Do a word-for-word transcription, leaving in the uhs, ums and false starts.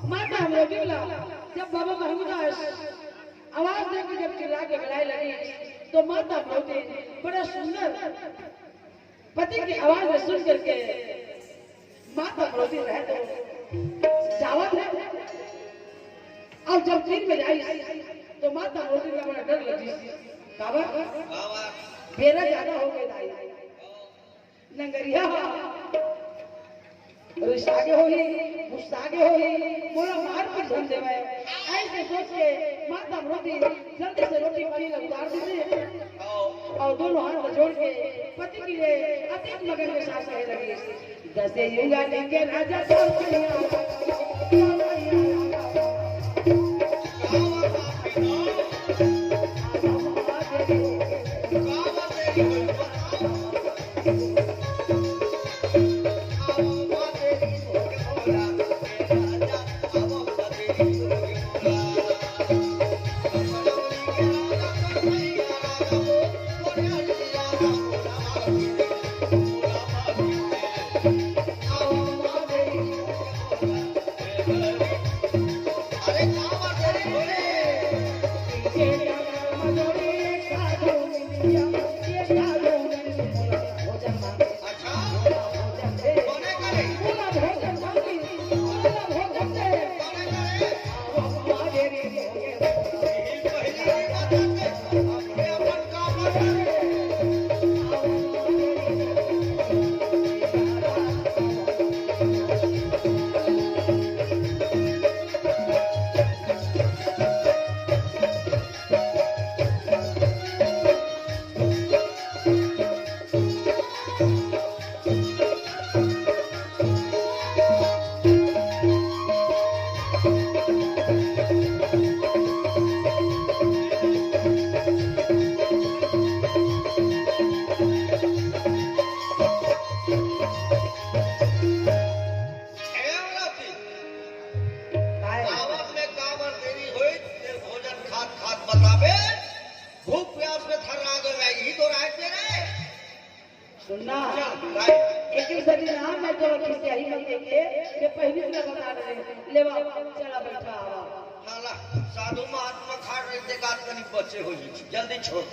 माता अमरोटिन ला जब बाबा महंगूदास आवाज देके जब चिल्ला के गड़ाए लगी, तो माता अमरोटिन बड़ा सुंदर पति की आवाज में सुन करके माता अमरोटिन रहे तो जावत है। और जब तीन बजे आई तो माता अमरोटिन का बड़ा डर लगी। काबर? बेरा ज्यादा हो गया दाई। नंगरिया रिसागे होही, गुस्सागे होही, मोला मार पीट झन देवय। ऐसे सोच के माता अमरोटिन जल्दी से रोटी पानी ला उतार देथे और दोनों हाथ ला जोड़ के पति के लिए अतीत मगन के साथ कहे लगी, दसे युगा लेके राजा सब आवत में काबर देरी होई, तेर भोजन खात खात बताबे। भूख प्यास में थर्रा गए, मैं यही तो राय दे रहे। सुनना, चल, राय। एक ही सदी ना, मैं तो खिसियाही मत देखे, ये पहली से बता रहे। ले बाबा, चला बैठा आवा। हाला, साधु महात्मा खा रहे थे, गात कनी बचे हो जी, जल्दी छोड़।